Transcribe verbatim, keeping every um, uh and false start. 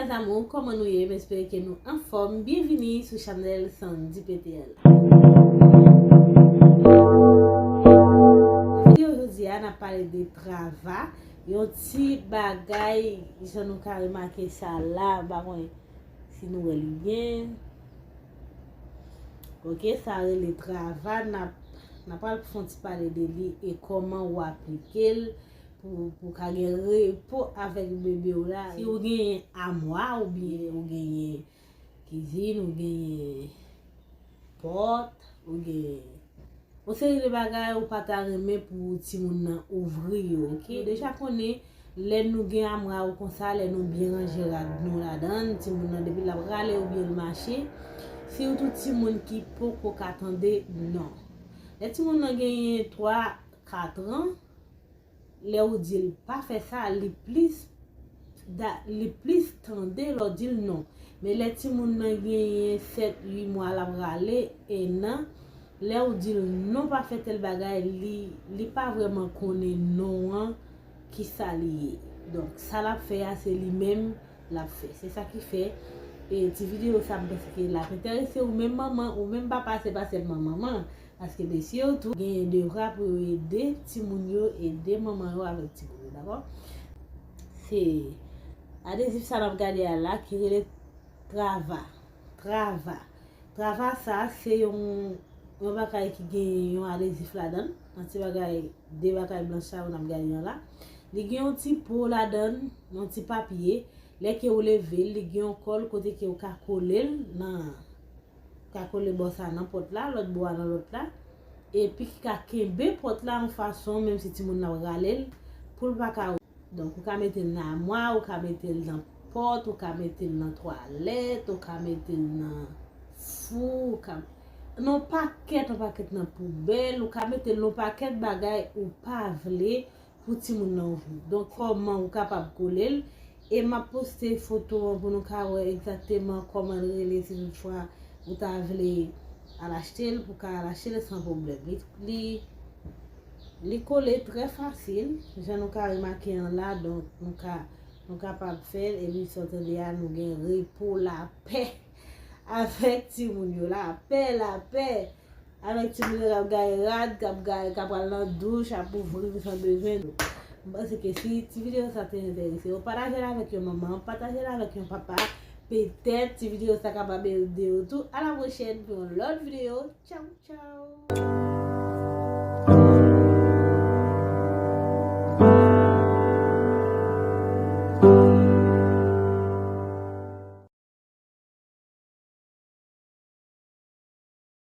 Mes amours, kòman nou ye? M espere ke nou anfòm. Byenvini sou chanèl Sandy P T L. Nan videyo jodi a, n ap pale de trava. Yon ti bagay, jan nou ka remake sa la, m pa konnen si nou wè li byen. Ok, sa rele trava, n ap, n ap pral fè yon ti pale de li e kòman ou aplike l pou, pou ka gen repo avèk bebe w la. Si ou genyen amwa oubyen ou genyen kizin, ou genyen pòt, ou genyen yon seri de bagay ou pa ta renmen pou timoun nan ouvri yo, ok? Deja konnen, lè nou gen amwa ou konsa, lè nou byen ranje rad nou ladan, timoun nan depi l ap rale oubyen l mache, sitou timoun ki poko ka tande non. Lè timoun nan genyen twa, kat an, lè ou di l pa fè sa, li plis da, li plis tande lè w di l non. Men lè timoun nan genyen sèt, uit mwa, l ap rale, en an, lè ou di l non, pa fè tèl bagay, li, li pa vrèman konnen non an, ki sa li ye. Donk, sa l ap fè a, se li menm l ap fè. Se sa ki fè, e, ti videyo sa, m panse ke l ap enterese ou menm manman, ou menm papa, se pa sèlman manman. Paske mesye yo tou genyen devwa pou yo ede timoun yo, ede manman yo avèk timoun yo, dakò? Se adezif sa n ap gade a la ki rele trava. Trava. Trava sa, se yon, yon bagay ki gen yon adezif ladan l. Yon ti bagay, de bagay blanch sa yo n ap gade an la. Li gen yon ti po ladan l, yon ti papye. Lè ke ou leve l, li gen yon kòl kote ke ou ka kole l nan, ou ka kole bò sa nan pòt la, lòt bò a nan lòt la. Epi ki ka kenbe pòt la yon fason, menm si timoun nan ap rale l, pou l pa ka. Donk, ou ka mete l nan amwa, ou ka mete l nan pòt, ou ka mete l nan twalèt, ou ka mete l nan fou, ou ka, nan yon pakèt, yon pakèt nan poubèl, ou ka mete l nan yon pakèt bagay ou pa vle pou timoun nan ouvri. Donk, kòman ou kapab kole l? E m ap poste foto an pou nou ka wè egzakteman kòman l rele si toutfwa ou ta vle al achte l, pou ka al achte l san pwoblèm. Li, li, li kole trè fasil, jan nou ka remake an la, donk nou ka, nou kapab fè l, epi sa w tande a, nou gen repo, lapè avèk timoun yo, lapè, lapè avèk timoun yo k ap gaye rad, k ap gaye, k ap pral nan douch, ap ouvri san bezwen. M panse ke si ti videyo sa te enterese w, pataje l avèk yon manman, pataje l avèk yon papa. Petèt ti videyo sa kapab ede w tou. A la pwochèn pou yon lòt videyo. Tchaw, tchaw!